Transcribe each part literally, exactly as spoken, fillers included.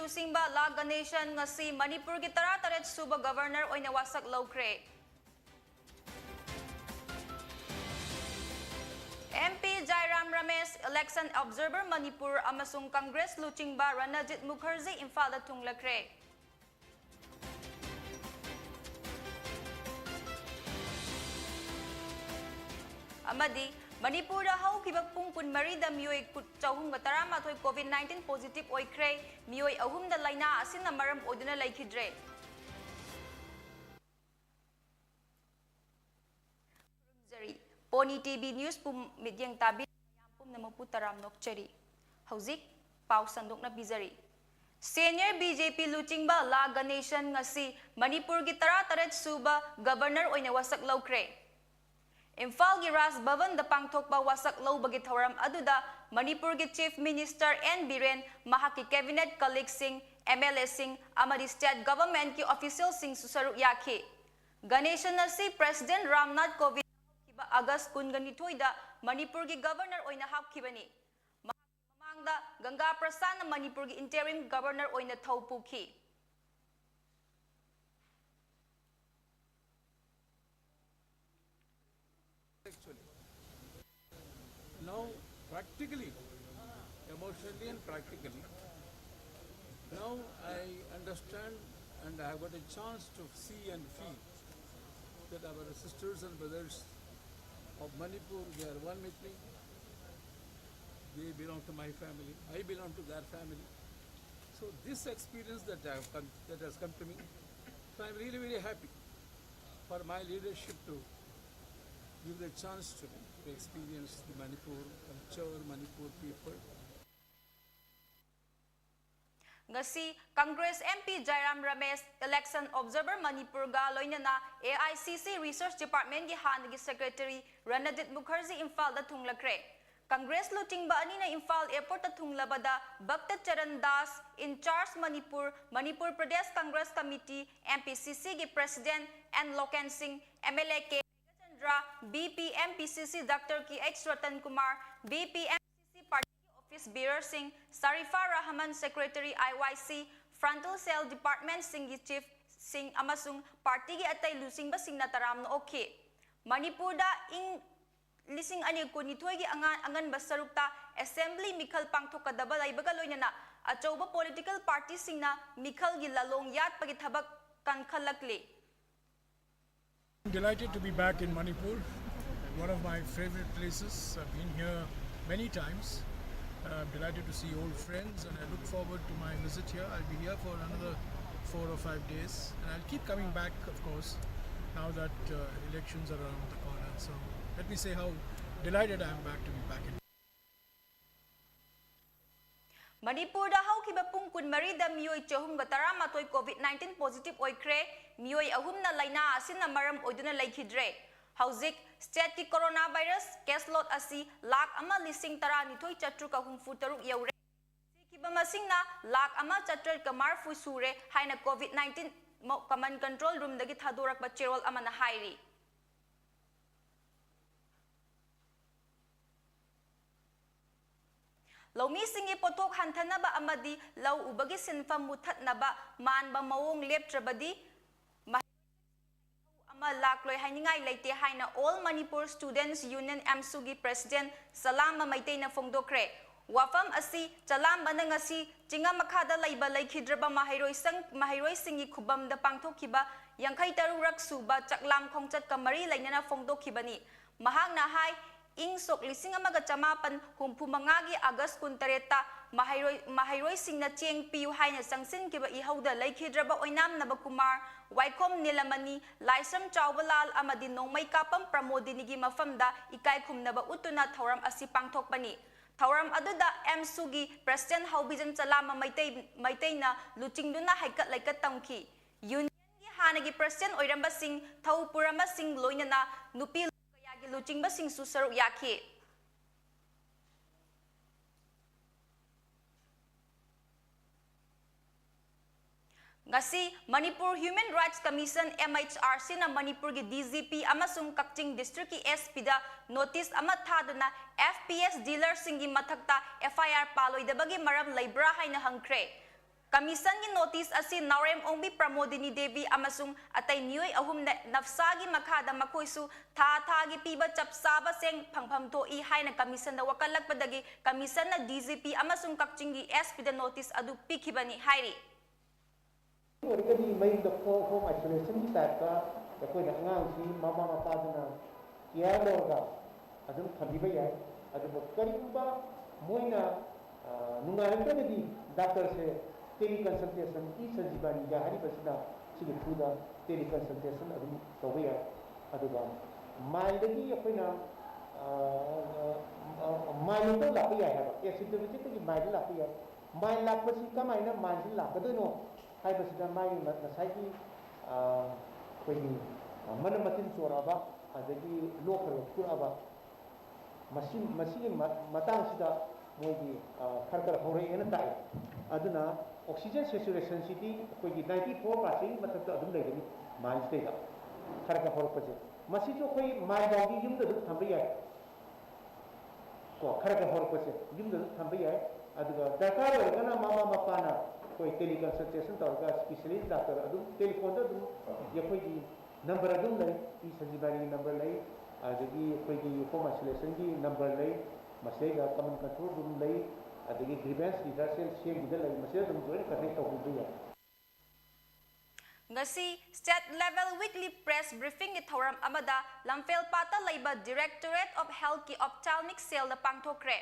ꯂꯨꯆꯤꯡꯕ ꯂꯥ ꯒꯅꯦꯁꯟ ꯉꯁꯤ ꯃꯅꯤꯄꯨꯔꯒꯤ ꯇꯔꯥꯇꯔꯦꯠ ꯁꯨꯕ ꯒꯕꯔꯅꯔ ꯑꯣꯏꯅ ꯋꯥꯁꯛ ꯂꯧꯈ꯭ꯔꯦ꯫ M P Jairam Ramesh, election observer Manipur ꯑꯃꯁꯨꯡ ꯀꯪꯒ꯭ꯔꯦꯁ ꯂꯨꯆꯤꯡꯕ ꯔꯅꯖꯤꯠ ꯃꯨꯈꯔꯖꯤ ꯏꯝꯐꯥꯜꯗ ꯊꯨꯡꯂꯈ꯭ꯔꯦ꯫ ꯑꯃꯗꯤ ꯃꯅꯤꯄꯨꯔꯗ ꯍꯧꯈꯤꯕ ꯄꯨꯡ ꯀꯨꯟꯃꯔꯤꯗ ꯃꯤꯑꯣꯏ ꯆꯍꯨꯝꯒ ꯇꯔꯥꯃꯥꯊꯣꯏ COVID nineteen positive ꯑꯣꯏꯈ꯭ꯔꯦ꯫ ꯃꯤꯑꯣꯏ ꯑꯍꯨꯝꯗ ꯂꯥꯏꯅꯥ ꯑꯁꯤꯅ ꯃꯔꯝ ꯑꯣꯏꯗꯨꯅ ꯂꯩꯈꯤꯗ꯭ꯔꯦ꯫ ꯈꯨꯔꯨꯝꯖꯔꯤ꯫ ꯄꯣꯅꯤ ꯇꯤ ꯚꯤ ꯅ꯭ꯌꯨꯁꯄꯨ ꯃꯤꯠꯌꯦꯡ ꯇꯥꯕꯤꯔꯤꯕ ꯃꯌꯥꯝ ꯄꯨꯝꯅꯃꯛꯄꯨ ꯇꯔꯥꯝꯅ ꯑꯣꯛꯆꯔꯤ꯫ ꯍꯧꯖꯤꯛ ꯄꯥꯎ ꯁꯟꯗꯣꯛꯅ ꯄꯤꯖꯔꯤ꯫ Senior ꯕꯤ ꯖꯦ ꯄꯤ ꯂꯨꯆꯤꯡꯕ ꯂꯥ ꯒꯅꯦꯁꯟ ꯉꯁꯤ ꯃꯅꯤꯄꯨꯔꯒꯤ ꯇꯔꯥꯇꯔꯦꯠ ꯁꯨꯕ ꯒꯕꯔꯅꯔ ꯑꯣꯏꯅ ꯋꯥꯁꯛ ꯂꯧꯈ꯭ꯔꯦ꯫ ꯏꯝꯐꯥꯜꯒꯤ ꯔꯥꯖ ꯚꯕꯟꯗ ꯄꯥꯡꯊꯣꯛꯄ ꯋꯥꯁꯛ ꯂꯧꯕꯒꯤ ꯊꯧꯔꯝ ꯑꯗꯨꯗ ꯃꯅꯤꯄꯨꯔꯒꯤ Chief Minister ꯑꯦꯟ ꯕꯤꯔꯦꯟ, ꯃꯍꯥꯛꯀꯤ cabinet colleagueꯁꯤꯡ, ꯑꯦꯝ ꯑꯦꯜ ꯑꯦꯁꯤꯡ ꯑꯃꯗꯤ state governmentꯀꯤ officialꯁꯤꯡꯁꯨ ꯁꯔꯨꯛ ꯌꯥꯈꯤ꯫ ꯒꯅꯦꯁꯟ ꯑꯁꯤ President ꯔꯥꯝꯅꯥꯊ ꯀꯣꯕꯤꯟꯗ ꯍꯧꯈꯤꯕ August ꯀꯨꯟꯒ ꯅꯤꯊꯣꯏꯗ ꯃꯅꯤꯄꯨꯔꯒꯤ governor ꯑꯣꯏꯅ ꯍꯥꯞꯈꯤꯕꯅꯤ꯫ ꯃꯍꯥꯛꯀꯤ ꯃꯃꯥꯡꯗ ꯒꯪꯒꯥ ꯄ꯭ꯔꯁꯥꯗꯅ ꯃꯅꯤꯄꯨꯔꯒꯤ interim governor ꯑꯣꯏꯅ ꯊꯧ ꯄꯨꯈꯤ꯫ Actually, now practically, emotionally and practically, now I understand and I have got a chance to see and feel that our sisters and brothers of Manipur, they are one with me. They belong to my family. I belong to their family. So this experience that I have come, that has come to me, so I'm really very happy for my leadership to give the chance to me to experience the Manipur culture, Manipur people. ꯉꯁꯤ Congress M P Jairam Ramesh, election observer ꯃꯅꯤꯄꯨꯔꯒ ꯂꯣꯏꯅꯅ A I C ꯁꯤ research departmentꯀꯤ ꯍꯥꯟꯅꯒꯤ secretary ꯔꯅꯖꯤꯠ Mukherjee ꯏꯝꯐꯥꯜꯗ ꯊꯨꯡꯂꯈ꯭ꯔꯦ꯫ Congress ꯂꯨꯆꯤꯡꯕ ꯑꯅꯤꯅ ꯏꯝꯐꯥꯜ airportꯇ ꯊꯨꯡꯂꯕꯗ Bhakta Charan Das, in charge Manipur, Manipur Pradesh Congress committee, M P C ꯁꯤꯒꯤ president N Loken Singh, M L A K Meghachandra, V P M P C C doctor K H Ratan Kumar, V P M P C C partyꯒꯤ office ꯕꯤꯌꯔꯁꯤꯡ, Sharifa Rahman, secretary, I Y C, frontal ꯁꯦꯜ ꯗꯤꯄꯥꯔꯠꯃꯦꯟꯠꯁꯤꯡꯒꯤ ꯆꯤꯐꯁꯤꯡ ꯑꯃꯁꯨꯡ ꯄꯥꯔꯇꯤꯒꯤ ꯑꯇꯩ ꯂꯨꯆꯤꯡꯕꯁꯤꯡꯅ ꯇꯔꯥꯝꯅ ꯑꯣꯛꯈꯤ꯫ ꯃꯅꯤꯄꯨꯔꯗ ꯏꯪ ꯂꯤꯁꯤꯡ ꯑꯅꯤ ꯀꯨꯟꯅꯤꯊꯣꯏꯒꯤ ꯑꯉꯥ-, ꯑꯉꯟꯕ ꯁꯔꯨꯛꯇ ꯑꯦꯁꯦꯝꯕ꯭ꯂꯤ ꯃꯤꯈꯜ ꯄꯥꯡꯊꯣꯛꯀꯗꯕ ꯂꯩꯕꯒ ꯂꯣꯏꯅꯅ ꯑꯆꯧꯕ ꯄꯣꯂꯤꯇꯤꯀꯦꯜ ꯄꯥꯔꯇꯤꯁꯤꯡꯅ ꯃꯤꯈꯜꯒꯤ ꯂꯥꯂꯣꯡ ꯌꯥꯠꯄꯒꯤ ꯊꯕꯛ ꯀꯟꯈꯠꯂꯛꯂꯤ꯫ Delighted to be back in Manipur, one of my favorite places. I've been here many times. I'm delighted to see old friends, and I look forward to my visit here. I'll be here for another four or five days, and I'll keep coming back, of course, now that uh, elections are around the corner. So let me say how delighted I am back to be back in. ꯃꯅꯤꯄꯨꯔꯗ ꯍꯧꯈꯤꯕ ꯄꯨꯡ ꯀꯨꯟꯃꯔꯤꯗ ꯃꯤꯑꯣꯏ ꯆꯍꯨꯝꯒ ꯇꯔꯥꯃꯥꯊꯣꯏ COVID nineteen positive ꯑꯣꯏꯈ꯭ꯔꯦ꯫ ꯃꯤꯑꯣꯏ ꯑꯍꯨꯝꯅ ꯂꯥꯏꯅꯥ ꯑꯁꯤꯅ ꯃꯔꯝ ꯑꯣꯏꯗꯨꯅ ꯂꯩꯈꯤꯗ꯭ꯔꯦ꯫ ꯍꯧꯖꯤꯛ ꯁ꯭ꯇꯦꯠꯀꯤ ꯀꯣꯔꯣꯅꯥ ꯚꯥꯏꯔꯁ ꯀꯦꯁ ꯂꯣꯗ ꯑꯁꯤ ꯂꯥꯈ ꯑꯃ ꯂꯤꯁꯤꯡ ꯇꯔꯥꯅꯤꯊꯣꯏ ꯆꯥꯇ꯭ꯔꯨꯛꯀ ꯍꯨꯝꯐꯨ ꯇꯔꯨꯛ ꯌꯧꯔꯦ꯫ ꯁꯤꯈꯤꯕ ꯃꯁꯤꯡꯅ ꯂꯥꯈ ꯑꯃ ꯆꯥꯇ꯭ꯔꯦꯠꯀ ꯃꯔꯤꯐꯨ ꯁꯨꯔꯦ ꯍꯥꯏꯅ ꯀꯣꯚꯤꯗ ꯅꯥꯏꯟꯇꯤꯟ ꯃ-, ꯀꯃꯟ ꯀꯟꯇ꯭ꯔꯣꯜ ꯔꯨꯝꯗꯒꯤ ꯊꯥꯗꯣꯔꯛꯄ ꯆꯦꯔꯣꯜ ꯑꯃꯅ ꯍꯥꯏꯔꯤ꯫ ꯂꯧꯃꯤꯁꯤꯡꯒꯤ ꯄꯣꯠꯊꯣꯛ ꯍꯟꯊꯅꯕ ꯑꯃꯗꯤ ꯂꯧ ꯎꯕꯒꯤ ꯁꯤꯟꯐꯝ ꯃꯨꯊꯠꯅꯕ ꯃꯥꯟꯕ ꯃꯑꯣꯡ ꯂꯦꯞꯇ꯭ꯔꯕꯗꯤ ꯃꯍꯩꯔꯣꯏꯁꯤꯡ ꯑꯃ ꯂꯥꯛꯂꯣꯏ ꯍꯥꯏꯅꯤꯡꯉꯥꯏ ꯂꯩꯇꯦ ꯍꯥꯏꯅ All Manipur Students Union, ꯑꯦꯝꯁꯨꯒꯤ ꯄ꯭ꯔꯦꯁꯤꯗꯦꯟꯠ ꯆꯂꯥꯝꯕ ꯃꯩꯇꯩꯅ ꯐꯣꯡꯗꯣꯛꯈ꯭ꯔꯦ꯫ ꯋꯥꯐꯝ ꯑꯁꯤ ꯆꯂꯥꯝꯕꯅ ꯉꯁꯤ ꯆꯤꯡꯉꯝ ꯃꯈꯥꯗ ꯂꯩꯕ ꯂꯩꯈꯤꯗ꯭ꯔꯕ ꯃꯍꯩꯔꯣꯏꯁꯪ-, ꯃꯍꯩꯔꯣꯏꯁꯤꯡꯒꯤ ꯈꯨꯕꯝꯗ ꯄꯥꯡꯊꯣꯛꯈꯤꯕ ꯌꯥꯡꯈꯩ ꯇꯔꯨꯛ ꯁꯨꯕ ꯆꯥꯛꯂꯥꯝ ꯈꯣꯡꯆꯠꯀ ꯃꯔꯤ ꯂꯩꯅꯅ ꯐꯣꯡꯗꯣꯛꯈꯤꯕꯅꯤ꯫ ꯃꯍꯥꯛꯅ ꯍꯥꯏ, ꯏꯪ ꯁꯣꯛ ꯂꯤꯁꯤꯡ ꯑꯃꯒ ꯆꯃꯥꯄꯟ ꯍꯨꯝꯐꯨ ꯃꯉꯥꯒꯤ ꯑꯥꯒꯁ ꯀꯨꯟꯇꯔꯦꯠꯇ ꯃꯍꯩꯔꯣꯏ-, ꯃꯍꯩꯔꯣꯏꯁꯤꯡꯅ ꯆꯦꯡ ꯄꯤꯌꯨ ꯍꯥꯏꯅ ꯆꯪꯁꯤꯟꯈꯤꯕ ꯏꯍꯧꯗ ꯂꯩꯈꯤꯗ꯭ꯔꯕ ꯑꯣꯏꯅꯥꯝ ꯅꯕꯀꯨꯃꯥꯔ, ꯋꯥꯏꯈꯣꯝ ꯅꯤꯂꯃꯅꯤ, ꯂꯥꯏꯁ꯭ꯔꯝ ꯆꯥꯎꯕꯂꯥꯜ ꯑꯃꯗꯤ ꯅꯣꯡꯃꯩ ꯀꯥꯞꯄꯝ ꯄ꯭ꯔꯃꯣꯗꯤꯅꯤꯒꯤ ꯃꯐꯝꯗ ꯏꯀꯥꯏ ꯈꯨꯝꯅꯕ ꯎꯠꯇꯨꯅ ꯊꯧꯔꯝ ꯑꯁꯤ ꯄꯥꯡꯊꯣꯛꯄꯅꯤ꯫ ꯊꯧꯔꯝ ꯑꯗꯨꯗ ꯑꯦꯝꯁꯨꯒꯤ ꯄ꯭ꯔꯦꯁꯤꯗꯦꯟꯠ ꯍꯥꯎꯕꯤꯖꯟ ꯆꯂꯥꯝꯕ ꯃꯩꯇꯩ-, ꯃꯩꯇꯩꯅ ꯂꯨꯆꯤꯡꯗꯨꯅ ꯍꯩꯀꯠ ꯂꯩꯀꯠ ꯇꯝꯈꯤ꯫ ꯌꯨꯅꯤꯌꯟꯒꯤ ꯍꯥꯟꯅꯒꯤ ꯄ꯭ꯔꯦꯁꯤꯗꯦꯟꯠ ꯑꯣꯏꯔꯝꯕꯁꯤꯡ, ꯊꯧ ꯄꯨꯔꯝꯕꯁꯤꯡ, ꯂꯣꯏꯅꯅ ꯅꯨꯄꯤ ꯀꯌꯥꯒꯤ ꯂꯨꯆꯤꯡꯕꯁꯤꯡꯁꯨ ꯁꯔꯨꯛ ꯌꯥꯈꯤ꯫ ꯉꯁꯤ Manipur Human Rights Commission, M H R C ꯅ ꯃꯅꯤꯄꯨꯔꯒꯤ D G P ꯑꯃꯁꯨꯡ ꯀꯛꯆꯤꯡ district ꯀꯤ S P ꯗ notice ꯑꯃ ꯊꯥꯗꯨꯅ F P S dealer ꯁꯤꯡꯒꯤ ꯃꯊꯛꯇ F I R ꯄꯥꯜꯂꯣꯏꯗꯕꯒꯤ ꯃꯔꯝ ꯂꯩꯕ꯭ꯔꯥ ꯍꯥꯏꯅ ꯍꯪꯈ꯭ꯔꯦ꯫ Commission ꯒꯤ notice ꯑꯁꯤ ꯅꯥꯎꯔꯦꯝ ꯑꯣꯡꯕꯤ ꯄ꯭ꯔꯃꯣꯗꯤꯅꯤ ꯗꯦꯕꯤ ꯑꯃꯁꯨꯡ ꯑꯇꯩ ꯃꯤꯑꯣꯏ ꯑꯍꯨꯝꯅ ꯅꯞꯁꯥꯒꯤ ꯃꯈꯥꯗ ꯃꯈꯣꯏꯁꯨ ꯊꯥ ꯊꯥꯒꯤ ꯄꯤꯕ ꯆꯞ ꯆꯥꯕ ꯁꯦꯟ ꯐꯪꯐꯝ ꯊꯣꯛꯏ ꯍꯥꯏꯅ commission ꯗ ꯋꯥꯀꯠꯂꯛꯄꯗꯒꯤ commission ꯅ D G P ꯑꯃꯁꯨꯡ ꯀꯛꯆꯤꯡꯒꯤ S P ꯗ notice ꯑꯗꯨ ꯄꯤꯈꯤꯕꯅꯤ ꯍꯥꯏꯔꯤ꯫ ꯑꯣꯏꯔꯒꯗꯤ ꯃꯌꯨꯝꯗ ꯍꯣꯝ ꯑꯥꯏꯁꯣꯂꯦꯁꯟꯒꯤ ꯇꯥꯏꯞꯇ ꯑꯩꯈꯣꯏꯅ ꯑꯉꯥꯡꯁꯤ ꯃꯃꯥ ꯃꯄꯥꯗꯨꯅ ꯀꯤꯌꯔ ꯂꯧꯔꯒ ꯑꯗꯨꯝ ꯊꯝꯕꯤꯕ ꯌꯥꯏ꯫ ꯑꯗꯨꯕꯨ ꯀꯔꯤꯒꯨꯝꯕ ꯃꯣꯏꯅ, ꯑ, ꯅꯨꯡꯉꯥꯏꯔꯛꯇ꯭ꯔꯒꯗꯤ ꯗꯥꯛꯇꯔꯁꯦ ꯇꯦꯂꯤꯀꯟꯁꯜꯇꯦꯁꯟ, ꯏ ꯁꯟꯖꯤꯕꯥꯅꯤꯒ ꯍꯥꯏꯔꯤꯕꯁꯤꯅ ꯁꯤꯒꯤ ꯊ꯭ꯔꯨꯗ ꯇꯦꯂꯤꯀꯟꯁꯜꯇꯦꯁꯟ ꯑꯗꯨꯝ ꯇꯧꯕ ꯌꯥꯏ꯫ ꯑꯗꯨꯒ ꯃꯥꯏꯜꯗꯒꯤ ꯑꯩꯈꯣꯏꯅ, ꯑ, ꯑ, ꯑ, ꯃꯥꯏꯜꯗ ꯂꯥꯛꯄ ꯌꯥꯏ ꯍꯥꯏꯕ, ꯑꯦꯁꯤꯝꯇꯣꯃꯦꯇꯤꯛꯇꯒꯤ ꯃꯥꯏꯜꯗ ꯂꯥꯛꯄ ꯌꯥꯏ꯫ ꯃꯥꯏꯜ ꯂꯥꯛꯄꯁꯤ ꯀꯃꯥꯏꯅ ꯃꯥꯏꯜꯁꯤ ꯂꯥꯛꯀꯗꯣꯏꯅꯣ ꯍꯥꯏꯕꯁꯤꯗ ꯃꯥꯒꯤ ꯉ-, ꯉꯁꯥꯏꯒꯤ, ꯑ, ꯑꯩꯈꯣꯏꯒꯤ, ꯑ, ꯃꯅꯝ ꯃꯊꯤꯟ ꯆꯣꯔꯛꯑꯕ, ꯑꯗꯒꯤ ꯂꯣꯛ ꯈꯔ ꯈꯔ ꯈꯨꯔꯛꯑꯕ, ꯃꯁꯤ, ꯃꯁꯤꯒꯤ ꯃ-, ꯃꯇꯥꯡꯁꯤꯗ ꯃꯣꯏꯒꯤ, ꯑ, ꯈꯔ ꯈꯔ ꯍꯧꯔꯛꯑꯦꯅ ꯇꯥꯛꯑꯦ꯫ ꯑꯗꯨꯅ oxygen saturation ꯁꯤꯗꯤ ꯑꯩꯈꯣꯏꯒꯤ ninety four percent ꯒꯤ ꯃꯊꯛꯇ ꯑꯗꯨꯝ ꯂꯩꯒꯅꯤ ꯃꯥꯏꯜꯁꯤꯗꯩꯗ ꯈꯔ ꯈꯔ ꯍꯧꯔꯛꯄꯁꯦ꯫ ꯃꯁꯤꯁꯨ ꯑꯩꯈꯣꯏ ꯃꯥꯏꯜ ꯐꯥꯎꯗꯤ ꯌꯨꯝꯗ ꯑꯗꯨꯝ ꯊꯝꯕ ꯌꯥꯏ꯫ ꯀꯣ, ꯈꯔ ꯈꯔ ꯍꯧꯔꯛꯄꯁꯦ ꯌꯨꯝꯗ ꯑꯗꯨꯝ ꯊꯝꯕ ꯌꯥꯏ꯫ ꯑꯗꯨꯒ ꯗꯔꯀꯥꯔ ꯑꯣꯏꯔꯒꯅ ꯃꯃꯥ ꯃꯄꯥꯅ ꯑꯩꯈꯣꯏ ꯇꯦꯂꯤꯀꯟꯁꯜꯇꯦꯁꯟ ꯇꯧꯔꯒ specialist ꯗꯥꯛꯇꯔ ꯑꯗꯨꯝ ꯇꯦꯂꯤꯐꯣꯟꯗ ꯑꯗꯨꯝ ꯑꯩꯈꯣꯏꯒꯤ ꯅꯝꯕꯔ ꯑꯗꯨꯝ ꯂꯩ, ꯏ ꯁꯟꯖꯤꯕꯥꯅꯤꯒꯤ ꯅꯝꯕꯔ ꯂꯩ, ꯑꯗꯒꯤ ꯑꯩꯈꯣꯏꯒꯤ ꯍꯣꯝ ꯑꯥꯏꯁꯣꯂꯦꯁꯟꯒꯤ ꯅꯝꯕꯔ ꯂꯩ, ꯃꯁꯤꯗꯩꯗ ꯀꯃꯟ ꯀꯟꯇ꯭ꯔꯣꯜ ꯔꯨꯝ ꯂꯩ, ꯑꯗꯒꯤ ꯒ꯭ꯔꯤꯚꯦꯟꯁ ꯔꯤꯍꯔꯁꯦꯜ ꯁꯦꯜꯒꯤꯗ ꯂꯩ, ꯃꯁꯤꯗ ꯑꯗꯨꯝ ꯂꯣꯏꯅ ꯀꯟꯇꯦꯛ ꯇꯧꯕꯤꯕ ꯌꯥꯏ꯫ ꯉꯁꯤ State Level Weekly Press Briefing ꯒꯤ ꯊꯧꯔꯝ ꯑꯃꯗ ꯂꯝꯐꯦꯜꯄꯥꯠꯇ ꯂꯩꯕ Directorate of Health ꯀꯤ Ophthalmic Cell ꯗ ꯄꯥꯡꯊꯣꯛꯈ꯭ꯔꯦ꯫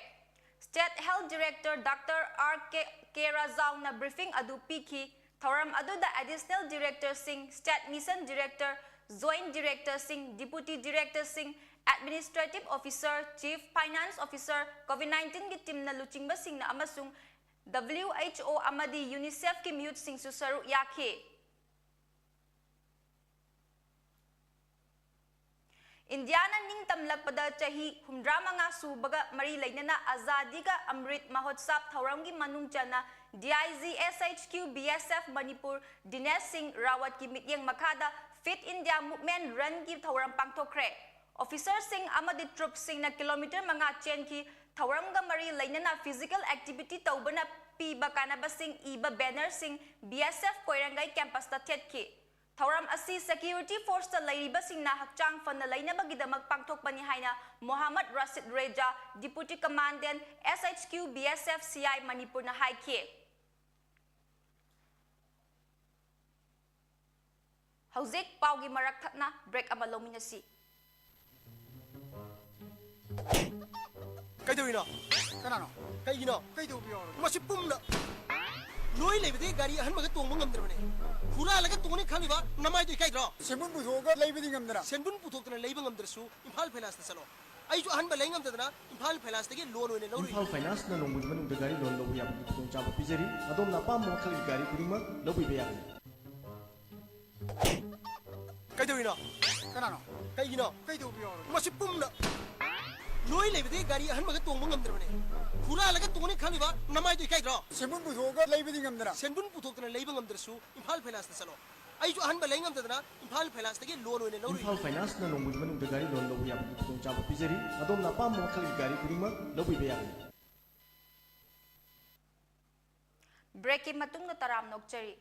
State Health Director Doctor R K, K ꯔꯥꯖꯥꯎꯅ briefing ꯑꯗꯨ ꯄꯤꯈꯤ꯫ ꯊꯧꯔꯝ ꯑꯗꯨꯗ Additional Director ꯁꯤꯡ, State Mission Director, Joint Director ꯁꯤꯡ, Deputy Director ꯁꯤꯡ, Administrative Officer, Chief Finance Officer, COVID nineteen ꯒꯤ team ꯅ ꯂꯨꯆꯤꯡꯕꯁꯤꯡꯅ ꯑꯃꯁꯨꯡ W H O ꯑꯃꯗꯤ UNICEF ꯀꯤ ꯃꯤꯍꯨꯠꯁꯤꯡꯁꯨ ꯁꯔꯨꯛ ꯌꯥꯈꯤ꯫ ꯏꯟꯗꯤꯌꯥꯅ ꯅꯤꯡꯇꯝꯂꯛꯄꯗ ꯆꯍꯤ ꯍꯨꯝꯗ꯭ꯔꯥ ꯃꯉꯥ ꯁꯨꯕꯒ ꯃꯔꯤ ꯂꯩꯅꯅ ꯑꯖꯥꯗꯤ ꯀꯥ ꯑꯃ꯭ꯔꯤꯠ ꯃꯍꯣꯠꯁꯥꯕ ꯊꯧꯔꯝꯒꯤ ꯃꯅꯨꯡ ꯆꯟꯅ D I G S H Q B S F Manipur ꯗꯤꯅꯦꯁ ꯁꯤꯡ ꯔꯥꯋꯠꯀꯤ ꯃꯤꯠꯌꯦꯡ ꯃꯈꯥꯗ Fit India Movement Runꯒꯤ ꯊꯧꯔꯝ ꯄꯥꯡꯊꯣꯛꯈ꯭ꯔꯦ꯫ Officerꯁꯤꯡ ꯑꯃꯗꯤ troopꯁꯤꯡꯅ kilometre ꯃꯉꯥ ꯆꯦꯟꯈꯤ꯫ ꯊꯧꯔꯝꯒ ꯃꯔꯤ ꯂꯩꯅꯅ physical activity ꯇꯧꯕꯅ ꯄꯤꯕ ꯀꯥꯟꯅꯕꯁꯤꯡ ꯏꯕ bannerꯁꯤꯡ B S F ꯀꯣꯏꯔꯪꯒꯩ campusꯇ ꯊꯦꯠꯈꯤ꯫ ꯊꯧꯔꯝ ꯑꯁꯤ security forceꯇ ꯂꯩꯔꯤꯕꯁꯤꯡꯅ ꯍꯛꯆꯥꯡ ꯐꯅ ꯂꯩꯅꯕꯒꯤꯗꯃꯛ ꯄꯥꯡꯊꯣꯛꯄꯅꯤ ꯍꯥꯏꯅ Mohammad ꯔꯥꯁꯤꯗ ꯔꯦꯖꯥ, Deputy Commandant, S H Q B S F C I ꯃꯅꯤꯄꯨꯔꯅ ꯍꯥꯏꯈꯤ꯫ ꯍꯧꯖꯤꯛ ꯄꯥꯎꯒꯤ ꯃꯔꯛ ꯊꯠꯅ break ꯑꯃ ꯂꯧꯃꯤꯟꯅꯁꯤ꯫ ꯀꯩꯗꯧꯔꯤꯅꯣ? ꯀꯅꯥꯅꯣ? ꯀꯩꯒꯤꯅꯣ? ꯀꯩꯗꯧꯕ ꯌꯥꯎꯔꯒꯦ? ꯃꯁꯤ ꯄꯨꯝꯅ ꯅꯣꯏ ꯂꯩꯕꯗꯒꯤ ꯒꯥꯔꯤ ꯑꯍꯟꯕꯒ ꯇꯣꯡꯕ ꯉꯝꯗ꯭ꯔꯕꯅꯦ꯫ ꯍꯨꯔꯥꯜꯂꯒ ꯇꯣꯡꯅꯤ ꯈꯜꯂꯤꯕ ꯅꯃꯥꯏꯗꯣ ꯏꯀꯥꯏꯗ꯭ꯔꯣ? ꯁꯦꯟꯕꯨꯟ ꯄꯨꯊꯣꯛꯑꯒ ꯂꯩꯕꯗꯤ ꯉꯝꯗꯅ꯫ ꯁꯦꯟꯕꯨꯟ ꯄꯨꯊꯣꯛꯇꯅ ꯂꯩꯕ ꯉꯝꯗ꯭ꯔꯁꯨ ꯏꯝꯐꯥꯜ ꯐꯥꯏꯅꯥꯟꯁꯇ ꯆꯠꯂꯣ꯫ ꯑꯩꯁꯨ ꯑꯍꯟꯕ ꯂꯩ ꯉꯝꯗꯗꯅ ꯏꯝꯐꯥꯜ ꯐꯥꯏꯅꯥꯟꯁꯇꯒꯤ loan ꯑꯣꯏꯅ ꯂꯧꯔꯨꯏ꯫ ꯏꯝꯐꯥꯜ ꯐꯥꯏꯅꯥꯟꯁꯅ ꯅꯣꯡꯃꯒꯤ ꯃꯅꯨꯡꯗ ꯒꯥꯔꯤ loan ꯂꯧꯕ ꯌꯥꯕꯒꯤ ꯈꯨꯗꯣꯡꯆꯥꯕ ꯄꯤꯖꯔꯤ꯫ ꯑꯗꯣꯝꯅ ꯑꯄꯥꯝꯕ ꯃꯈꯜꯒꯤ ꯒꯥꯔꯤ ꯈꯨꯗꯤꯡꯃꯛ ꯂꯧꯕꯤꯕ ꯌꯥꯒꯅꯤ꯫ ꯀꯩꯗꯧꯔꯤꯅꯣ? ꯀꯅꯥꯅꯣ? ꯀꯩꯒꯤꯅꯣ? ꯀꯩꯗꯧꯕ ꯌꯥꯎꯔꯒꯦ? ꯃꯁꯤ ꯄꯨꯝꯅ ꯅꯣꯏ ꯂꯩꯕꯗꯒꯤ ꯒꯥꯔꯤ ꯑꯍꯟꯕꯒ ꯇꯣꯡꯕ ꯉꯝꯗ꯭ꯔꯕꯅꯦ꯫ ꯍꯨꯔꯥꯜꯂꯒ ꯇꯣꯡꯅꯤ ꯈꯜꯂꯤꯕ ꯅꯃꯥꯏꯗꯣ ꯏꯀꯥꯏꯗ꯭ꯔꯣ? ꯁꯦꯟꯕꯨꯟ ꯄꯨꯊꯣꯛꯑꯒ ꯂꯩꯕꯗꯤ ꯉꯝꯗꯅ꯫ ꯁꯦꯟꯕꯨꯟ ꯄꯨꯊꯣꯛꯇꯅ ꯂꯩꯕ ꯉꯝꯗ꯭ꯔꯁꯨ ꯏꯝꯐꯥꯜ ꯐꯥꯏꯅꯥꯟꯁꯇ ꯆꯠꯂꯣ꯫ ꯑꯩꯁꯨ ꯑꯍꯟꯕ ꯂꯩ ꯉꯝꯗꯗꯅ ꯏꯝꯐꯥꯜ ꯐꯥꯏꯅꯥꯟꯁꯇꯒꯤ loan ꯑꯣꯏꯅ ꯂꯧꯔꯨꯏ꯫ ꯏꯝꯐꯥꯜ ꯐꯥꯏꯅꯥꯟꯁꯅ ꯅꯣꯡꯃꯒꯤ ꯃꯅꯨꯡꯗ ꯒꯥꯔꯤ loan ꯂꯧꯕ ꯌꯥꯕꯒꯤ ꯈꯨꯗꯣꯡꯆꯥꯕ ꯄꯤꯖꯔꯤ꯫ ꯑꯗꯣꯝꯅ ꯑꯄꯥꯝꯕ ꯃꯈꯜꯒꯤ ꯒꯥꯔꯤ ꯈꯨꯗꯤꯡꯃꯛ ꯂꯧꯕꯤꯕ ꯌꯥꯒꯅꯤ꯫ Breakꯀꯤ ꯃꯇꯨꯡꯗ ꯇꯔꯥꯝꯅ ꯑꯣꯛꯆꯔꯤ꯫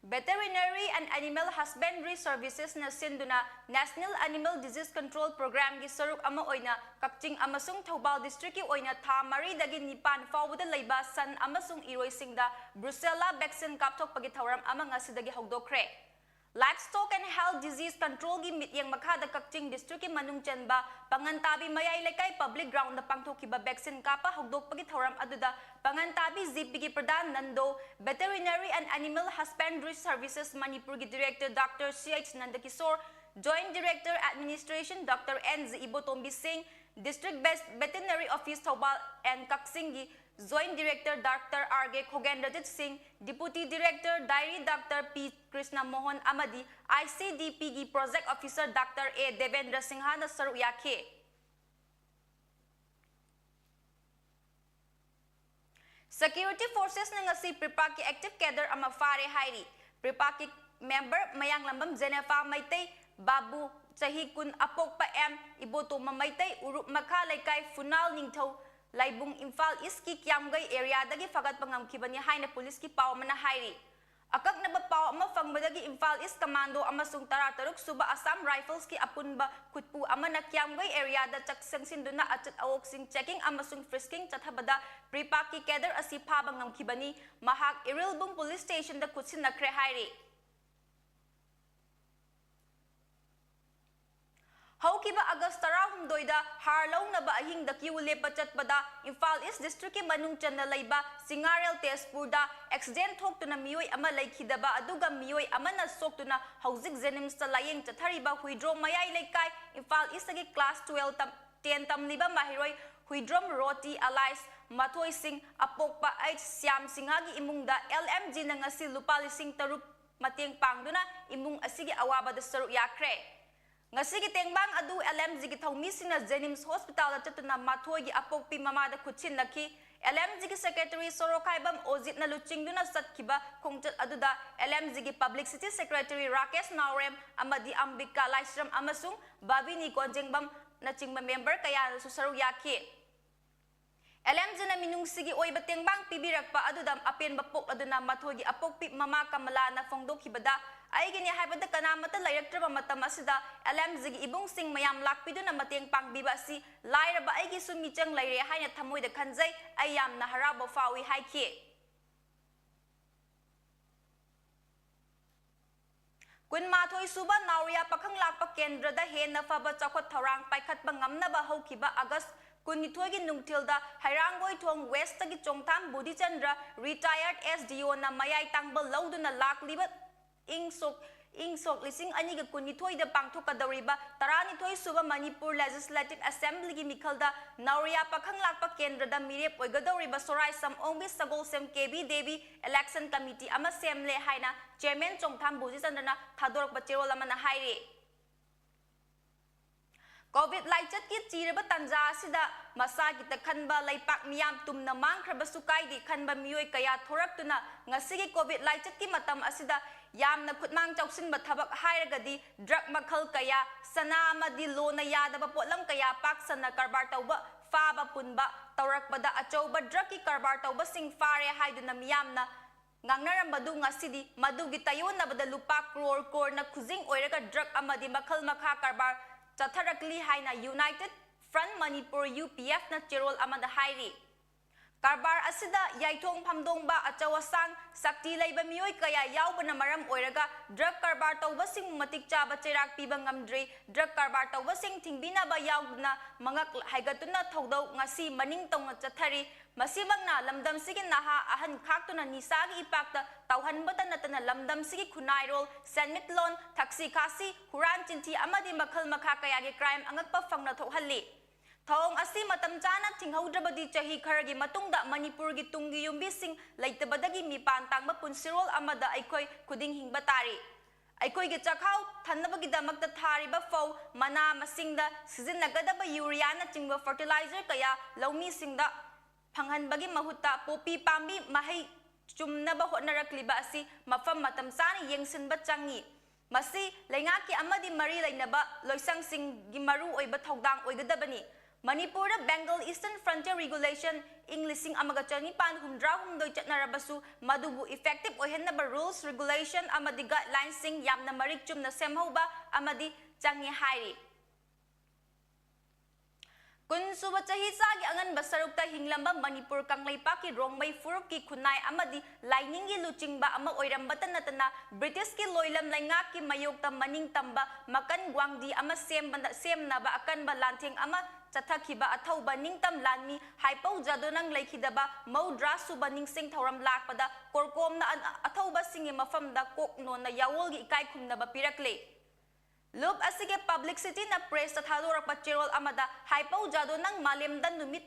Veterinary and Animal Husbandry Servicesꯅ ꯁꯤꯟꯗꯨꯅ National Animal Disease Control Programꯒꯤ ꯁꯔꯨꯛ ꯑꯃ ꯑꯣꯏꯅ ꯀꯛꯆꯤꯡ ꯑꯃꯁꯨꯡ ꯊꯧꯕꯥꯜ districtꯀꯤ ꯑꯣꯏꯅ ꯊꯥ ꯃꯔꯤꯗꯒꯤ ꯅꯤꯄꯥꯟ ꯐꯥꯎꯕꯗ ꯂꯩꯕ ꯁꯟ ꯑꯃꯁꯨꯡ ꯏꯔꯣꯏꯁꯤꯡꯗ Brucella vaccine ꯀꯥꯞꯊꯣꯛꯄꯒꯤ ꯊꯧꯔꯝ ꯑꯃ ꯉꯁꯤꯗꯒꯤ ꯍꯧꯗꯣꯛꯈ꯭ꯔꯦ꯫ Livestock and Health Disease Controlꯒꯤ ꯃꯤꯠꯌꯦꯡ ꯃꯈꯥꯗ ꯀꯛꯆꯤꯡ districtꯀꯤ ꯃꯅꯨꯡ ꯆꯟꯕ ꯄꯥꯉꯟꯇꯥꯕꯤ ꯃꯌꯥꯏ ꯂꯩꯀꯥꯏ public groundꯗ ꯄꯥꯡꯊꯣꯛꯈꯤꯕ vaccine ꯀꯥꯞꯄ ꯍꯧꯗꯣꯛꯄꯒꯤ ꯊꯧꯔꯝ ꯑꯗꯨꯗ ꯄꯥꯉꯟꯇꯥꯕꯤ GPꯒꯤ ꯄ꯭ꯔꯙꯥꯟ Nando, Veterinary and Animal Husbandry Services ꯃꯅꯤꯄꯨꯔꯒꯤ director Doctor C H ꯅꯟꯗꯀꯤꯁꯣꯔ, Joint Director Administration Doctor N J ꯏꯕꯣꯇꯣꯝꯕꯤ ꯁꯤꯡ, District Best Veterinary Office Thoubal and ꯀꯛꯆꯤꯡꯒꯤ Joint Director Doctor R K ꯈꯣꯒꯦꯟꯗ꯭ꯔꯖꯤꯠ ꯁꯤꯡ, Deputy Director Dairy Doctor P Krishna Mohan ꯑꯃꯗꯤ ICDPꯒꯤ Project Officer Doctor A Debendra ꯁꯤꯡꯍꯅ ꯁꯔꯨꯛ ꯌꯥꯈꯤ꯫ Security Forcesꯅ ꯉꯁꯤ ꯄ꯭ꯔꯤꯄꯥꯛꯀꯤ active cadre ꯑꯃ ꯐꯥꯔꯦ ꯍꯥꯏꯔꯤ꯫ ꯄ꯭ꯔꯤꯄꯥꯛꯀꯤ member ꯃꯌꯥꯡꯂꯝꯕꯝ ꯖꯦꯅꯦꯐꯥ ꯃꯩꯇꯩ, ꯕꯥꯕꯨ, ꯆꯍꯤ ꯀꯨꯟ, ꯑꯄꯣꯛꯄ ꯑꯦꯝ, ꯏꯕꯣꯇꯣꯝꯕ ꯃꯩꯇꯩ, ꯎꯔꯨꯞ ꯃꯈꯥ ꯂꯩꯀꯥꯏ, ꯐꯨꯅꯥꯜ ꯅꯤꯡꯊꯧ ꯂꯥꯏꯕꯨꯡ, ꯏꯝꯐꯥꯜ ꯏꯁꯀꯤ ꯀ꯭ꯌꯥꯝꯒꯩ areaꯗꯒꯤ ꯐꯒꯠꯄ ꯉꯝꯈꯤꯕꯅꯤ ꯍꯥꯏꯅ ꯄꯨꯂꯤꯁꯀꯤ ꯄꯥꯎ ꯑꯃꯅ ꯍꯥꯏꯔꯤ꯫ ꯑꯀꯛꯅꯕ ꯄꯥꯎ ꯑꯃ ꯐꯪꯕꯗꯒꯤ ꯏꯝꯐꯥꯜ ꯏꯁ ꯀꯃꯥꯟꯗꯣ ꯑꯃꯁꯨꯡ ꯇꯔꯥꯇꯔꯨꯛ ꯁꯨꯕ ꯑꯁꯥꯝ ꯔꯥꯏꯐꯜꯁꯀꯤ ꯑꯄꯨꯟꯕ ꯈꯨꯠꯄꯨ ꯑꯃꯅ ꯀ꯭ꯌꯥꯝꯒꯩ areaꯗ ꯆꯪꯁꯤꯟꯗꯨꯅ ꯑꯆꯠ ꯑꯋꯣꯛꯁꯤꯡ checking ꯑꯃꯁꯨꯡ frisking ꯆꯠꯊꯕꯗ ꯄ꯭ꯔꯤꯄꯥꯛꯀꯤ cadre ꯑꯁꯤ ꯐꯥꯕ ꯉꯝꯈꯤꯕꯅꯤ꯫ ꯃꯍꯥꯛ ꯏꯔꯤꯜꯕꯨꯡ police stationꯗ ꯈꯨꯠꯁꯤꯟꯅꯈ꯭ꯔꯦ ꯍꯥꯏꯔꯤ꯫ ꯍꯧꯈꯤꯕ ꯑꯥꯒꯁ ꯇꯔꯥꯍꯨꯝꯗꯣꯏꯗ ꯍꯥꯔ ꯂꯧꯅꯕ ꯑꯍꯤꯡꯗ queue ꯂꯦꯞꯄ ꯆꯠꯄꯗ ꯏꯝꯐꯥꯜ ꯏꯁ districtꯀꯤ ꯃꯅꯨꯡ ꯆꯟꯅ ꯂꯩꯕ ꯆꯤꯉꯥꯔꯦꯜ ꯇꯦꯖꯄꯨꯔꯗ accident ꯊꯣꯛꯇꯨꯅ ꯃꯤꯑꯣꯏ ꯑꯃ ꯂꯩꯈꯤꯗꯕ ꯑꯗꯨꯒ ꯃꯤꯑꯣꯏ ꯑꯃꯅ ꯁꯣꯛꯇꯨꯅ ꯍꯧꯖꯤꯛ JNIMSꯇ ꯂꯥꯌꯦꯡ ꯆꯠꯊꯔꯤꯕ ꯍꯨꯏꯗ꯭ꯔꯣꯝ ꯃꯌꯥꯏ ꯂꯩꯀꯥꯏ ꯏꯝꯐꯥꯜ ꯏꯁꯇꯒꯤ class twelve ꯇꯝ-, ten ꯇꯝꯂꯤꯕ ꯃꯍꯩꯔꯣꯏ ꯍꯨꯏꯗ꯭ꯔꯣꯝ ꯔꯣꯇꯤ alias ꯃꯊꯣꯏꯁꯤꯡ ꯑꯄꯣꯛꯄ ꯑꯩꯆ ꯁ꯭ꯌꯥꯝ ꯁꯤꯡꯍꯒꯤ ꯏꯃꯨꯡꯗ LMGꯅ ꯉꯁꯤ ꯂꯨꯄꯥ ꯂꯤꯁꯤꯡ ꯇꯔꯨꯛ ꯃꯇꯦꯡ ꯄꯥꯡꯗꯨꯅ ꯏꯃꯨꯡ ꯑꯁꯤꯒꯤ ꯑꯋꯥꯕꯗ ꯁꯔꯨꯛ ꯌꯥꯈ꯭ꯔꯦ꯫ ꯉꯁꯤꯒꯤ ꯇꯦꯡꯕꯥꯡ ꯑꯗꯨ LMGꯒꯤ ꯊꯧꯃꯤꯁꯤꯡꯅ JNIMS hospitalꯗ ꯆꯠꯇꯨꯅ ꯃꯊꯣꯏꯒꯤ ꯑꯄꯣꯛꯄꯤ ꯃꯃꯥꯗ ꯈꯨꯠꯁꯤꯟꯅꯈꯤ꯫ LMGꯒꯤ secretary ꯁꯣꯔꯣꯛꯈꯥꯏꯕꯝ ꯑꯣꯖꯤꯠꯅ ꯂꯨꯆꯤꯡꯗꯨꯅ ꯆꯠꯈꯤꯕ ꯈꯣꯡꯆꯠ ꯑꯗꯨꯗ LMGꯒꯤ publicity secretary ꯔꯥꯀꯦꯁ ꯅꯥꯎꯔꯦꯝ ꯑꯃꯗꯤ ꯑꯝꯕꯤꯀꯥ ꯂꯥꯏꯁ꯭ꯔꯝ ꯑꯃꯁꯨꯡ ꯕꯥꯕꯤꯅꯤ ꯀꯣꯟꯖꯦꯡꯕꯝꯅꯆꯤꯡꯕ member ꯀꯌꯥꯅꯁꯨ ꯁꯔꯨꯛ ꯌꯥꯈꯤ꯫ LMGꯅ ꯃꯤꯅꯨꯡꯁꯤꯒꯤ ꯑꯣꯏꯕ ꯇꯦꯡꯕꯥꯡ ꯄꯤꯕꯤꯔꯛꯄ ꯑꯗꯨꯗ ꯑꯄꯦꯟꯕ ꯄꯣꯛꯂꯗꯨꯅ ꯃꯊꯣꯏꯒꯤ ꯑꯄꯣꯛꯄꯤ ꯃꯃꯥ ꯀꯃꯂꯥꯅ ꯐꯣꯡꯗꯣꯛꯈꯤꯕꯗ, "ꯑꯩꯒꯤꯅꯤ ꯍꯥꯏꯕꯗ ꯀꯅꯥꯃꯠꯇ ꯂꯩꯔꯛꯇ꯭ꯔꯕ ꯃꯇꯝ ꯑꯁꯤꯗ LMGꯒꯤ ꯏꯕꯨꯡꯁꯤꯡ ꯃꯌꯥꯝ ꯂꯥꯛꯄꯤꯗꯨꯅ ꯃꯇꯦꯡ ꯄꯥꯡꯕꯤꯕ ꯑꯁꯤ ꯂꯥꯏꯔꯕ ꯑꯩꯒꯤꯁꯨ ꯃꯤꯆꯪ ꯂꯩꯔꯦ ꯍꯥꯏꯅ ꯊꯃꯣꯏꯗ ꯈꯟꯖꯩ꯫ ꯑꯩ ꯌꯥꯝꯅ ꯍꯔꯥꯎꯕ ꯐꯥꯎꯏ" ꯍꯥꯏꯈꯤ꯫ ꯀꯨꯟꯃꯥꯊꯣꯏ ꯁꯨꯕ ꯅꯥꯎꯔꯤꯌꯥ ꯄꯥꯈꯪ ꯂꯥꯛꯄ ꯀꯦꯟꯗ꯭ꯔꯗ ꯍꯦꯟꯅ ꯐꯕ ꯆꯥꯎꯈꯠ ꯊꯧꯔꯥꯡ ꯄꯥꯏꯈꯠꯄ ꯉꯝꯅꯕ ꯍꯧꯈꯤꯕ ꯑꯥꯒꯁ ꯀꯨꯟꯅꯤꯊꯣꯏꯒꯤ ꯅꯨꯡꯊꯤꯜꯗ ꯍꯩꯔꯥꯡꯒꯣꯏꯊꯣꯡ Westꯀꯤ ꯆꯣꯡꯊꯥꯝ ꯕꯨꯙꯤꯆꯟꯗ꯭ꯔ, retired SDOꯅ ꯃꯌꯥꯏ ꯇꯥꯡꯕ ꯂꯧꯗꯨꯅ ꯂꯥꯛꯂꯤꯕ ꯏꯪ ꯁꯣꯛ, ꯏꯪ ꯁꯣꯛ ꯂꯤꯁꯤꯡ ꯑꯅꯤꯒ ꯀꯨꯟꯅꯤꯊꯣꯏꯗ ꯄꯥꯡꯊꯣꯛꯀꯗꯧꯔꯤꯕ ꯇꯔꯥꯅꯤꯊꯣꯏ ꯁꯨꯕ ꯃꯅꯤꯄꯨꯔ Legislative Assemblyꯒꯤ ꯃꯤꯈꯜꯗ ꯅꯥꯎꯔꯤꯌꯥ ꯄꯥꯈꯪ ꯂꯥꯛꯄ ꯀꯦꯟꯗ꯭ꯔꯗ ꯃꯤꯔꯦꯞ ꯑꯣꯏꯒꯗꯧꯔꯤꯕ ꯁꯣꯔꯥꯏꯁꯝ ꯑꯣꯡꯕꯤ ꯁꯒꯣꯜꯁꯦꯝ ꯀꯦꯕꯤ ꯗꯦꯕꯤ election committee ꯑꯃ ꯁꯦꯝꯂꯦ ꯍꯥꯏꯅ Chairman ꯆꯣꯡꯊꯥꯝ ꯕꯨꯖꯤꯆꯟꯗ꯭ꯔꯅ ꯊꯥꯗꯣꯔꯛꯄ ꯆꯦꯔꯣꯜ ꯑꯃꯅ ꯍꯥꯏꯔꯤ꯫ ꯀꯣꯚꯤꯗ ꯂꯥꯏꯆꯠꯀꯤ ꯆꯤꯔꯕ ꯇꯥꯟꯖꯥ ꯑꯁꯤꯗ ꯃꯁꯥꯒꯤꯇ ꯈꯟꯕ, ꯂꯩꯄꯥꯛ ꯃꯤꯌꯥꯝ ꯇꯨꯝꯅ ꯃꯥꯡꯈ꯭ꯔꯕꯁꯨ ꯀꯥꯏꯗꯦ ꯈꯟꯕ ꯃꯤꯑꯣꯏ ꯀꯌꯥ ꯊꯣꯔꯛꯇꯨꯅ ꯉꯁꯤꯒꯤ ꯀꯣꯚꯤꯗ ꯂꯥꯏꯆꯠꯀꯤ ꯃꯇꯝ ꯑꯁꯤꯗ ꯌꯥꯝꯅ ꯈꯨꯠꯃꯥꯡ ꯆꯥꯎꯁꯤꯟꯕ ꯊꯕꯛ ꯍꯥꯏꯔꯒꯗꯤ ꯗ꯭ꯔꯒ ꯃꯈꯜ ꯀꯌꯥ, ꯁꯅꯥ ꯑꯃꯗꯤ ꯂꯣꯅ ꯌꯥꯗꯕ ꯄꯣꯠꯂꯝ ꯀꯌꯥ ꯄꯥꯛ ꯁꯟꯅ ꯀꯔꯕꯥꯔ ꯇꯧꯕ, ꯐꯥꯕ ꯄꯨꯟꯕ ꯇꯧꯔꯛꯄꯗ ꯑꯆꯧꯕ ꯗ꯭ꯔꯒꯀꯤ ꯀꯔꯕꯥꯔ ꯇꯧꯕꯁꯤꯡ ꯐꯥꯔꯦ ꯍꯥꯏꯗꯨꯅ ꯃꯤꯌꯥꯝꯅ ꯉꯥꯡꯅꯔꯝꯕꯗꯨ ꯉꯁꯤꯗꯤ ꯃꯗꯨꯒꯤ ꯇꯥꯏꯌꯣꯟꯅꯕꯗ ꯂꯨꯄꯥ ꯀ꯭ꯔꯣꯔ ꯀ꯭ꯔꯣꯔꯅ ꯈꯨꯖꯤꯡ ꯑꯣꯏꯔꯒ ꯗ꯭ꯔꯒ ꯑꯃꯗꯤ ꯃꯈꯜ ꯃꯈꯥ ꯀꯔꯕꯥꯔ ꯆꯠꯊꯔꯛꯂꯤ ꯍꯥꯏꯅ United Front Manipur, U P F ꯅ ꯆꯦꯔꯣꯜ ꯑꯃꯗ ꯍꯥꯏꯔꯤ꯫ ꯀꯔꯕꯥꯔ ꯑꯁꯤꯗ ꯌꯥꯏꯊꯣꯡ ꯐꯝꯗꯣꯡꯕ, ꯑꯆꯧ ꯑꯁꯥꯡ, ꯁꯛꯇꯤ ꯂꯩꯕ ꯃꯤꯑꯣꯏ ꯀꯌꯥ ꯌꯥꯎꯕꯅ ꯃꯔꯝ ꯑꯣꯏꯔꯒ ꯗ꯭ꯔꯒ ꯀꯔꯕꯥꯔ ꯇꯧꯕꯁꯤꯡꯕꯨ ꯃꯇꯤꯛ ꯆꯥꯕ ꯆꯩꯔꯥꯛ ꯄꯤꯕ ꯉꯝꯗ꯭ꯔꯤ꯫ ꯗ꯭ꯔꯒ ꯀꯔꯕꯥꯔ ꯇꯧꯕꯁꯤꯡ ꯊꯤꯡꯕꯤꯅꯕ ꯌꯥꯎꯗꯨꯅ ꯃꯉꯛ ꯍꯥꯏꯒꯠꯇꯨꯅ ꯊꯧꯗꯧ ꯉꯁꯤ ꯃꯅꯤꯡ ꯇꯧꯅ ꯆꯠꯊꯔꯤ꯫ ꯃꯁꯤꯃꯛꯅ ꯂꯝꯗꯝꯁꯤꯒꯤ ꯅꯍꯥ ꯑꯍꯟ ꯈꯥꯛꯇꯨꯅ ꯅꯤꯁꯥꯒꯤ ꯏꯄꯥꯛꯇ ꯇꯥꯎꯍꯟꯕꯇ ꯅꯠꯇꯅ ꯂꯝꯗꯝꯁꯤꯒꯤ ꯈꯨꯟꯅꯥꯏꯔꯣꯜ, ꯁꯦꯟꯃꯤꯠꯂꯣꯟ, ꯊꯛꯁꯤ ꯈꯥꯁꯤ, ꯍꯨꯔꯥꯟ ꯆꯤꯟꯊꯤ ꯑꯃꯗꯤ ꯃꯈꯜ ꯃꯈꯥ ꯀꯌꯥꯒꯤ ꯀ꯭ꯔꯥꯏꯝ ꯑꯉꯛꯄ ꯐꯪꯅ ꯊꯣꯛꯍꯜꯂꯤ꯫ ꯊꯧꯑꯣꯡ ꯑꯁꯤ ꯃꯇꯝ ꯆꯥꯅ ꯊꯤꯡꯍꯧꯗ꯭ꯔꯕꯗꯤ ꯆꯍꯤ ꯈꯔꯒꯤ ꯃꯇꯨꯡꯗ ꯃꯅꯤꯄꯨꯔꯒꯤ ꯇꯨꯡꯒꯤ ꯌꯨꯝꯕꯤꯁꯤꯡ ꯂꯩꯇꯕꯗꯒꯤ ꯃꯤꯄꯥꯟ ꯇꯥꯡꯕ ꯄꯨꯟꯁꯤꯔꯣꯜ ꯑꯃꯗ ꯑꯩꯈꯣꯏ ꯈꯨꯗꯤꯡ ꯍꯤꯡꯕ ꯇꯥꯔꯤ꯫ ꯑꯩꯈꯣꯏꯒꯤ ꯆꯥꯛꯈꯥꯎ ꯊꯟꯅꯕꯒꯤꯗꯃꯛꯇ ꯊꯥꯔꯤꯕ ꯐꯧ, ꯃꯅꯥ ꯃꯁꯤꯡꯗ ꯁꯤꯖꯤꯟꯅꯒꯗꯕ ꯌꯨꯔꯤꯌꯥꯅꯆꯤꯡꯕ ꯐꯔꯇꯤꯂꯥꯏꯖꯔ ꯀꯌꯥ ꯂꯧꯃꯤꯁꯤꯡꯗ ꯐꯪꯍꯟꯕꯒꯤ ꯃꯍꯨꯠꯇ ꯄꯣꯄꯤ ꯄꯥꯝꯕꯤ ꯃꯍꯩ ꯆꯨꯝꯅꯕ ꯍꯣꯠꯅꯔꯛꯂꯤꯕ ꯑꯁꯤ ꯃꯐꯝ ꯃꯇꯝ ꯆꯥꯅ ꯌꯦꯡꯁꯤꯟꯕ ꯆꯪꯏ꯫ ꯃꯁꯤ ꯂꯩꯉꯥꯛꯀꯤ ꯑꯃꯗꯤ ꯃꯔꯤ ꯂꯩꯅꯕ ꯂꯣꯏꯁꯪꯁꯤꯡꯒꯤ ꯃꯔꯨ ꯑꯣꯏꯕ ꯊꯧꯗꯥꯡ ꯑꯣꯏꯒꯗꯕꯅꯤ꯫ ꯃꯅꯤꯄꯨꯔꯗ Bengal Eastern Frontier Regulation ꯏꯪ ꯂꯤꯁꯤꯡ ꯑꯃꯒ ꯆꯅꯤꯄꯥꯟ ꯍꯨꯝꯗ꯭ꯔꯥ ꯍꯨꯝꯗꯣꯏ ꯆꯠꯅꯔꯕꯁꯨ ꯃꯗꯨꯕꯨ effective ꯑꯣꯏꯍꯟꯅꯕ rules, regulation ꯑꯃꯗꯤ guideline ꯁꯤꯡ ꯌꯥꯝꯅ ꯃꯔꯤꯛ ꯆꯨꯝꯅ ꯁꯦꯝꯍꯧꯕ ꯑꯃꯗꯤ ꯆꯪꯏ ꯍꯥꯏꯔꯤ꯫ ꯀꯨꯟ ꯁꯨꯕ ꯆꯍꯤꯆꯥꯒꯤ ꯑꯉꯟꯕ ꯁꯔꯨꯛꯇ ꯍꯤꯡꯂꯝꯕ ꯃꯅꯤꯄꯨꯔ ꯀꯪꯂꯩꯄꯥꯛꯀꯤ ꯔꯣꯡꯃꯩ ꯐꯨꯔꯨꯞꯀꯤ ꯈꯨꯟꯅꯥꯏ ꯑꯃꯗꯤ ꯂꯥꯏꯅꯤꯡꯒꯤ ꯂꯨꯆꯤꯡꯕ ꯑꯃ ꯑꯣꯏꯔꯝꯕꯇ ꯅꯠꯇꯅ ꯕ꯭ꯔꯤꯇꯤꯁꯀꯤ ꯂꯣꯏꯂꯝ ꯂꯩꯉꯥꯛꯀꯤ ꯃꯥꯌꯣꯛꯇ ꯃꯅꯤꯡ ꯇꯝꯕ ꯃꯀꯟ ꯒ꯭ꯋꯥꯡꯗꯤ ꯑꯃ ꯁꯦꯝꯕꯗ, ꯁꯦꯝꯅꯕ ꯑꯀꯟꯕ ꯂꯥꯟꯊꯦꯡ ꯑꯃ ꯆꯠꯊꯈꯤꯕ ꯑꯊꯧꯕ ꯅꯤꯡꯇꯝ ꯂꯥꯟꯃꯤ ꯍꯥꯏꯄꯧ ꯖꯥꯗꯣꯅꯪ ꯂꯩꯈꯤꯗꯕ ꯃꯧꯗ꯭ꯔꯥ ꯁꯨꯕ ꯅꯤꯡꯁꯤꯡ ꯊꯧꯔꯝ ꯂꯥꯛꯄꯗ ꯀꯣꯔꯀꯣꯝꯅ ꯑ-, ꯑꯊꯧꯕꯁꯤꯡꯒꯤ ꯃꯐꯝꯗ ꯀꯣꯛ ꯅꯣꯟꯅ ꯌꯥꯑꯣꯜꯒꯤ ꯏꯀꯥꯏ ꯈꯨꯝꯅꯕ ꯄꯤꯔꯛꯂꯦ꯫ ꯂꯨꯞ ꯑꯁꯤꯒꯤ publicity ꯅ press ꯇ ꯊꯥꯗꯣꯔꯛꯄ ꯆꯦꯔꯣꯜ ꯑꯃꯗ ꯍꯥꯏꯄꯧ ꯖꯥꯗꯣꯅꯪ ꯃꯥꯂꯦꯝꯗ ꯅꯨꯃꯤꯠ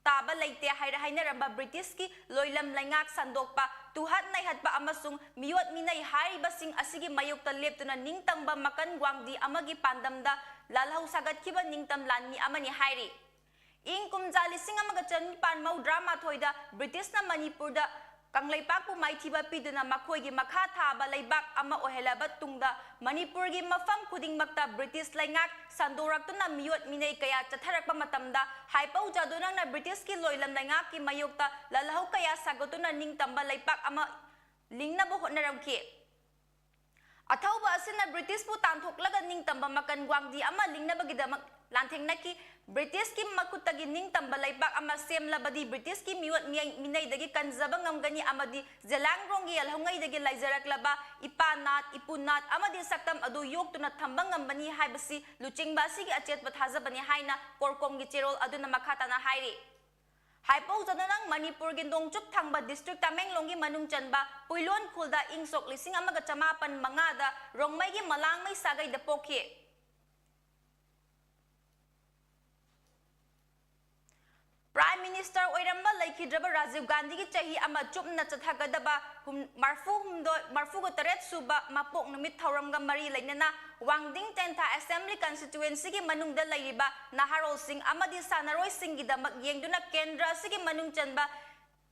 ꯇꯥꯕ ꯂꯩꯇꯦ ꯍꯥꯏꯔ ꯍꯥꯏꯅꯔꯝꯕ ꯕ꯭ꯔꯤꯇꯤꯁꯀꯤ ꯂꯣꯏꯂꯝ ꯂꯩꯉꯥꯛ ꯁꯟꯗꯣꯛꯄ, ꯇꯨꯍꯠ ꯅꯩꯍꯠꯄ ꯑꯃꯁꯨꯡ ꯃꯤꯑꯣꯠ ꯃꯤꯅꯩ ꯍꯥꯏꯔꯤꯕꯁꯤꯡ ꯑꯁꯤꯒꯤ ꯃꯥꯌꯣꯛꯇ ꯂꯦꯞꯇꯨꯅ ꯅꯤꯡꯇꯝꯕ ꯃꯀꯟ ꯒ꯭ꯋꯥꯡꯗꯤ ꯑꯃꯒꯤ ꯄꯥꯟꯗꯝꯗ ꯂꯥꯜꯍꯧ ꯁꯥꯒꯠꯈꯤꯕ ꯅꯤꯡꯇꯝ ꯂꯥꯟꯃꯤ ꯑꯃꯅꯤ ꯍꯥꯏꯔꯤ꯫ ꯏꯪ ꯀꯨꯝꯖꯥ ꯂꯤꯁꯤꯡ ꯑꯃꯒ ꯆꯅꯤꯄꯥꯟ ꯃꯧꯗ꯭ꯔꯥ ꯃꯥꯊꯣꯏꯗ ꯕ꯭ꯔꯤꯇꯤꯁꯅ ꯃꯅꯤꯄꯨꯔꯗ ꯀꯪꯂꯩꯄꯥꯛꯄꯨ ꯃꯥꯏꯊꯤꯕ ꯄꯤꯗꯨꯅ ꯃꯈꯣꯏꯒꯤ ꯃꯈꯥ ꯊꯥꯕ ꯂꯩꯕꯥꯛ ꯑꯃ ꯑꯣꯏꯍꯜꯂꯕ ꯇꯨꯡꯗ, ꯃꯅꯤꯄꯨꯔꯒꯤ ꯃꯐꯝ ꯈꯨꯗꯤꯡꯃꯛꯇ ꯕ꯭ꯔꯤꯇꯤꯁ ꯂꯩꯉꯥꯛ ꯁꯟꯗꯣꯔꯛꯇꯨꯅ ꯃꯤꯑꯣꯠ ꯃꯤꯅꯩ ꯀꯌꯥ ꯆꯠꯊꯔꯛꯄ ꯃꯇꯝꯗ, ꯍꯥꯏꯄꯧ ꯖꯥꯗꯣꯅꯪꯅ ꯕ꯭ꯔꯤꯇꯤꯁꯀꯤ ꯂꯣꯏꯂꯝ ꯂꯩꯉꯥꯛꯀꯤ ꯃꯥꯌꯣꯛꯇ ꯂꯥꯜꯍꯧ ꯀꯌꯥ ꯁꯥꯒꯠꯇꯨꯅ ꯅꯤꯡꯇꯝꯕ ꯂꯩꯄꯥꯛ ꯑꯃ ꯂꯤꯡꯅꯕ ꯍꯣꯠꯅꯔꯝꯈꯤ꯫ ꯑꯊꯧꯕ ꯑꯁꯤꯅ ꯕ꯭ꯔꯤꯇꯤꯁꯄꯨ ꯇꯥꯟꯊꯣꯛꯂꯒ ꯅꯤꯡꯇꯝꯕ ꯃꯀꯟ ꯒ꯭ꯋꯥꯡꯗꯤ ꯑꯃ ꯂꯤꯡꯅꯕꯒꯤꯗꯃꯛ ꯂꯥꯟꯊꯦꯡꯅꯈꯤ꯫ ꯕ꯭ꯔꯤꯇꯤꯁꯀꯤ ꯃꯈꯨꯠꯇꯒꯤ ꯅꯤꯡꯇꯝꯕ ꯂꯩꯄꯥꯛ ꯑꯃ ꯁꯦꯝꯂꯕꯗꯤ ꯕ꯭ꯔꯤꯇꯤꯁꯀꯤ ꯃꯤꯑꯣꯠ ꯃꯤꯌꯩ-, ꯃꯤꯅꯩꯗꯒꯤ ꯀꯟꯖꯕ ꯉꯝꯒꯅꯤ ꯑꯃꯗꯤ ꯖꯦꯂꯥꯡꯔꯣꯡꯒꯤ ꯌꯦꯜꯍꯧꯉꯩꯗꯒꯤ ꯂꯩꯖꯔꯛꯂꯕ ꯏꯄꯥ ꯅꯥꯠ, ꯏꯄꯨ ꯅꯥꯠ ꯑꯃꯗꯤ ꯁꯛꯇꯝ ꯑꯗꯨ ꯌꯣꯛꯇꯨꯅ ꯊꯝꯕ ꯉꯝꯕꯅꯤ ꯍꯥꯏꯕꯁꯤ ꯂꯨꯆꯤꯡꯕ ꯑꯁꯤꯒꯤ ꯑꯆꯦꯠꯄ ꯊꯥꯖꯕꯅꯤ ꯍꯥꯏꯅ ꯀꯣꯔꯀꯣꯝꯒꯤ ꯆꯦꯔꯣꯜ ꯑꯗꯨꯅ ꯃꯈꯥ ꯇꯥꯅ ꯍꯥꯏꯔꯤ꯫ ꯍꯥꯏꯄꯧ ꯖꯥꯗꯣꯅꯪ ꯃꯅꯤꯄꯨꯔꯒꯤ ꯅꯣꯡꯆꯨꯞ ꯊꯪꯕ ꯗꯤꯁꯇ꯭ꯔꯤꯛ ꯇꯃꯦꯡꯂꯣꯡꯒꯤ ꯃꯅꯨꯡ ꯆꯟꯕ ꯄꯨꯏꯂꯣꯟ ꯈꯨꯜꯗ ꯏꯪ ꯁꯣꯛ ꯂꯤꯁꯤꯡ ꯑꯃꯒ ꯆꯃꯥꯄꯟ ꯃꯉꯥꯗ ꯔꯣꯡꯃꯩꯒꯤ ꯃꯂꯥꯡꯃꯩ ꯁꯥꯒꯩꯗ ꯄꯣꯛꯈꯤ꯫ ꯄ꯭ꯔꯥꯏꯝ ꯃꯤꯅꯤꯁꯇꯔ ꯑꯣꯏꯔꯝꯕ ꯂꯩꯈꯤꯗ꯭ꯔꯕ ꯔꯥꯖꯤꯕ ꯒꯥꯟꯙꯤꯒꯤ ꯆꯍꯤ ꯑꯃ ꯆꯨꯞꯅ ꯆꯠꯊꯒꯗꯕ ꯍꯨꯝ-, ꯃꯔꯐꯨ ꯍꯨꯝꯗꯣꯏ, ꯃꯔꯐꯨꯒ ꯇꯔꯦꯠ ꯁꯨꯕ ꯃꯄꯣꯛ ꯅꯨꯃꯤꯠ ꯊꯧꯔꯝꯒ ꯃꯔꯤ ꯂꯩꯅꯅ ꯋꯥꯡꯗꯤꯡ ꯇꯦꯟꯊꯥ ꯑꯦꯁꯦꯝꯕ꯭ꯂꯤ ꯀꯟꯁꯇꯤꯇ꯭ꯋꯦꯟꯁꯤꯒꯤ ꯃꯅꯨꯡꯗ ꯂꯩꯔꯤꯕ ꯅꯍꯥꯔꯣꯜꯁꯤꯡ ꯑꯃꯗꯤ ꯁꯥꯟꯅꯔꯣꯏꯁꯤꯡꯒꯤꯗꯃꯛ ꯌꯦꯡꯗꯨꯅ ꯀꯦꯟꯗ꯭ꯔ ꯑꯁꯤꯒꯤ ꯃꯅꯨꯡ ꯆꯟꯕ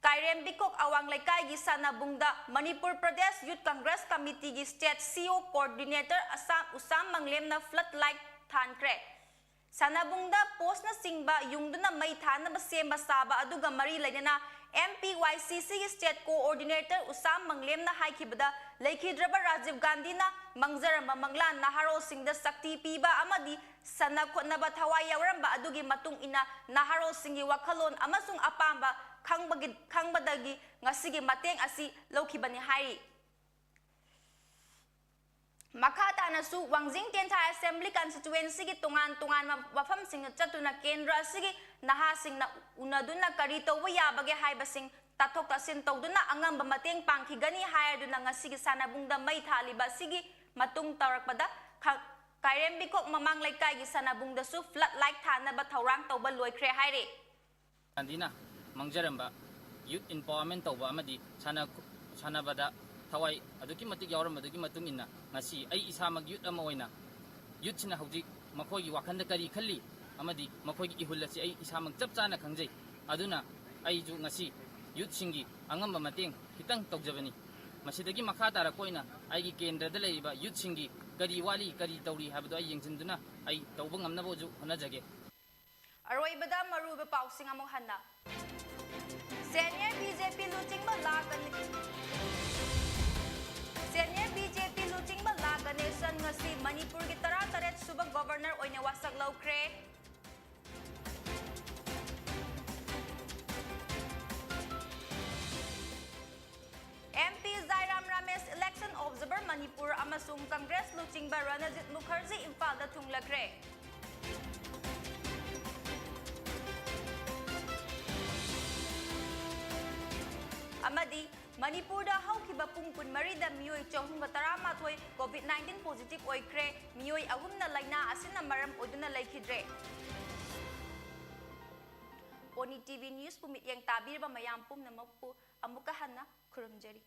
ꯀꯥꯏꯔꯦꯝꯕꯤꯈꯣꯛ ꯑꯋꯥꯡ ꯂꯩꯀꯥꯏꯒꯤ ꯁꯥꯟꯅꯕꯨꯡꯗ ꯃꯅꯤꯄꯨꯔ ꯄ꯭ꯔꯗꯦꯁ ꯌꯨꯠ ꯀꯪꯒ꯭ꯔꯦꯁ ꯀꯃꯤꯇꯤꯒꯤ ꯁ꯭ꯇꯦꯠ ꯁꯤ ꯏ ꯑꯣ ꯀꯣꯑꯣꯔꯗꯤꯅꯦꯇꯔ ꯑꯁꯥꯝ ꯎꯁꯥꯝ ꯃꯪꯂꯦꯝꯅ ꯐ꯭ꯂꯠ ꯂꯥꯏꯠ ꯊꯥꯟꯈ꯭ꯔꯦ꯫ ꯁꯥꯟꯅꯕꯨꯡꯗ ꯄꯣꯁꯅꯆꯤꯡꯕ ꯌꯨꯡꯗꯨꯅ ꯃꯩ ꯊꯥꯅꯕ ꯁꯦꯝꯕ ꯁꯥꯕ ꯑꯗꯨꯒ ꯃꯔꯤ ꯂꯩꯅꯅ ꯑꯦꯝ ꯄꯤ ꯋꯥꯏ ꯁꯤ ꯁꯤꯒꯤ ꯁ꯭ꯇꯦꯠ ꯀꯣꯑꯣꯔꯗꯤꯅꯦꯇꯔ ꯎꯁꯥꯝ ꯃꯪꯂꯦꯝꯅ ꯍꯥꯏꯈꯤꯕꯗ, ꯂꯩꯈꯤꯗ꯭ꯔꯕ ꯔꯥꯖꯤꯕ ꯒꯥꯟꯙꯤꯅ ꯃꯪꯖꯔꯝꯕ ꯃꯪꯂꯥꯟ ꯅꯍꯥꯔꯣꯜꯁꯤꯡꯗ ꯁꯛꯇꯤ ꯄꯤꯕ ꯑꯃꯗꯤ ꯁꯥꯟꯅ ꯈꯣꯠꯅꯕ ꯊꯋꯥꯏ ꯌꯥꯎꯔꯝꯕ ꯑꯗꯨꯒꯤ ꯃꯇꯨꯡ ꯏꯟꯅ ꯅꯍꯥꯔꯣꯜꯁꯤꯡꯒꯤ ꯋꯥꯈꯜꯂꯣꯟ ꯑꯃꯁꯨꯡ ꯑꯄꯥꯝꯕ ꯈꯪꯕꯒꯤ, ꯈꯪꯕꯗꯒꯤ ꯉꯁꯤꯒꯤ ꯃꯇꯦꯡ ꯑꯁꯤ ꯂꯧꯈꯤꯕꯅꯤ ꯍꯥꯏꯔꯤ꯫ ꯃꯈꯥ ꯇꯥꯅꯁꯨ ꯋꯥꯡꯖꯤꯡ ꯇꯦꯟꯊꯥ ꯑꯦꯁꯦꯝꯕ꯭ꯂꯤ ꯀꯟꯁꯇꯤꯇ꯭ꯋꯦꯟꯁꯤꯒꯤ ꯇꯣꯉꯥꯟ ꯇꯣꯉꯥꯟꯕ ꯃꯐꯝꯁꯤꯡꯗ ꯆꯠꯇꯨꯅ ꯀꯦꯟꯗ꯭ꯔ ꯑꯁꯤꯒꯤ ꯅꯍꯥꯁꯤꯡꯅ ꯎꯅꯗꯨꯅ ꯀꯔꯤ ꯇꯧꯕ ꯌꯥꯕꯒꯦ ꯍꯥꯏꯕꯁꯤꯡ ꯇꯥꯊꯣꯛ ꯇꯥꯁꯤꯟ ꯇꯧꯗꯨꯅ ꯑꯉꯝꯕ ꯃꯇꯦꯡ ꯄꯥꯡꯈꯤꯒꯅꯤ ꯍꯥꯏꯗꯨꯅ ꯉꯁꯤꯒꯤ ꯁꯥꯟꯅꯕꯨꯡꯗ ꯃꯩ ꯊꯥꯜꯂꯤꯕ ꯑꯁꯤꯒꯤ ꯃꯇꯨꯡ ꯇꯧꯔꯛꯄꯗ ꯈ-, ꯀꯥꯏꯔꯦꯝꯕꯤꯈꯣꯛ ꯃꯃꯥꯡ ꯂꯩꯀꯥꯏꯒꯤ ꯁꯥꯟꯅꯕꯨꯡꯗꯁꯨ ꯐ꯭ꯂꯠ ꯂꯥꯏꯠ ꯊꯥꯟꯅꯕ ꯊꯧꯔꯥꯡ ꯇꯧꯕ ꯂꯣꯏꯈ꯭ꯔꯦ ꯍꯥꯏꯔꯤ꯫ ꯒꯥꯟꯙꯤꯅ ꯃꯥꯡꯖꯔꯝꯕ youth empowerment ꯇꯧꯕ ꯑꯃꯗꯤ ꯁꯥꯟꯅ-, ꯁꯥꯟꯅꯕꯗ ꯊꯋꯥꯏ ꯑꯗꯨꯛꯀꯤ ꯃꯇꯤꯛ ꯌꯥꯎꯔꯝꯕꯗꯨꯒꯤ ꯃꯇꯨꯡ ꯏꯟꯅ ꯉꯁꯤ ꯑꯩ ꯏꯁꯥꯃꯛ youth ꯑꯃ ꯑꯣꯏꯅ youthꯁꯤꯅ ꯍꯧꯖꯤꯛ ꯃꯈꯣꯏꯒꯤ ꯋꯥꯈꯜꯗ ꯀꯔꯤ ꯈꯜꯂꯤ ꯑꯃꯗꯤ ꯃꯈꯣꯏꯒꯤ ꯏꯍꯨꯜ ꯑꯁꯤ ꯑꯩ ꯏꯁꯥꯃꯛ ꯆꯞ ꯆꯥꯅ ꯈꯪꯖꯩ꯫ ꯑꯗꯨꯅ ꯑꯩꯁꯨ ꯉꯁꯤ youthꯁꯤꯡꯒꯤ ꯑꯉꯝꯕ ꯃꯇꯦꯡ ꯈꯤꯇꯪ ꯇꯧꯖꯕꯅꯤ꯫ ꯃꯁꯤꯗꯒꯤ ꯃꯈꯥ ꯇꯥꯔꯛꯄ ꯑꯣꯏꯅ ꯑꯩꯒꯤ ꯀꯦꯟꯗ꯭ꯔꯗ ꯂꯩꯔꯤꯕ youthꯁꯤꯡꯒꯤ ꯀꯔꯤ ꯋꯥꯠꯂꯤ, ꯀꯔꯤ ꯇꯧꯔꯤ ꯍꯥꯏꯕꯗꯨ ꯑꯩ ꯌꯦꯡꯁꯤꯟꯗꯨꯅ ꯑꯩ ꯇꯧꯕ ꯉꯝꯅꯕꯁꯨ ꯍꯣꯠꯅꯖꯒꯦ꯫ ꯑꯔꯣꯏꯕꯗ ꯃꯔꯨꯑꯣꯏꯕ ꯄꯥꯎꯁꯤꯡ ꯑꯃꯨꯛ ꯍꯟꯅ꯫ Senior BJP ꯂꯨꯆꯤꯡꯕ ꯂꯥ ꯒꯅꯦ-, Senior BJP ꯂꯨꯆꯤꯡꯕ ꯂꯥ ꯒꯅꯦꯁꯟ ꯉꯁꯤ ꯃꯅꯤꯄꯨꯔꯒꯤ ꯇꯔꯥꯇꯔꯦꯠ ꯁꯨꯕ Governor ꯑꯣꯏꯅ ꯋꯥꯁꯛ ꯂꯧꯈ꯭ꯔꯦ꯫ MP ꯖꯥꯏꯔꯥꯝ Ramesh election observer Manipur ꯑꯃꯁꯨꯡ Congress ꯂꯨꯆꯤꯡꯕ ꯔꯅꯖꯤꯠ ꯃꯨꯈꯔꯖꯤ ꯏꯝꯐꯥꯜꯗ ꯊꯨꯡꯂꯈ꯭ꯔꯦ꯫ ꯑꯃꯗꯤ ꯃꯅꯤꯄꯨꯔꯗ ꯍꯧꯈꯤꯕ ꯄꯨꯡ ꯀꯨꯟꯃꯔꯤꯗ ꯃꯤꯑꯣꯏ ꯆꯍꯨꯝꯒ ꯇꯔꯥꯃꯥꯊꯣꯏ COVID nineteen positive ꯑꯣꯏꯈ꯭ꯔꯦ꯫ ꯃꯤꯑꯣꯏ ꯑꯍꯨꯝꯅ ꯂꯥꯏꯅꯥ ꯑꯁꯤꯅ ꯃꯔꯝ ꯑꯣꯏꯗꯨꯅ ꯂꯩꯈꯤꯗ꯭ꯔꯦ꯫ Pony TV Newsꯄꯨ ꯃꯤꯠꯌꯦꯡ ꯇꯥꯕꯤꯔꯕ ꯃꯌꯥꯝ ꯄꯨꯝꯅꯃꯛꯄꯨ ꯑꯃꯨꯛꯀ ꯍꯟꯅ ꯈꯨꯔꯨꯝꯖꯔꯤ꯫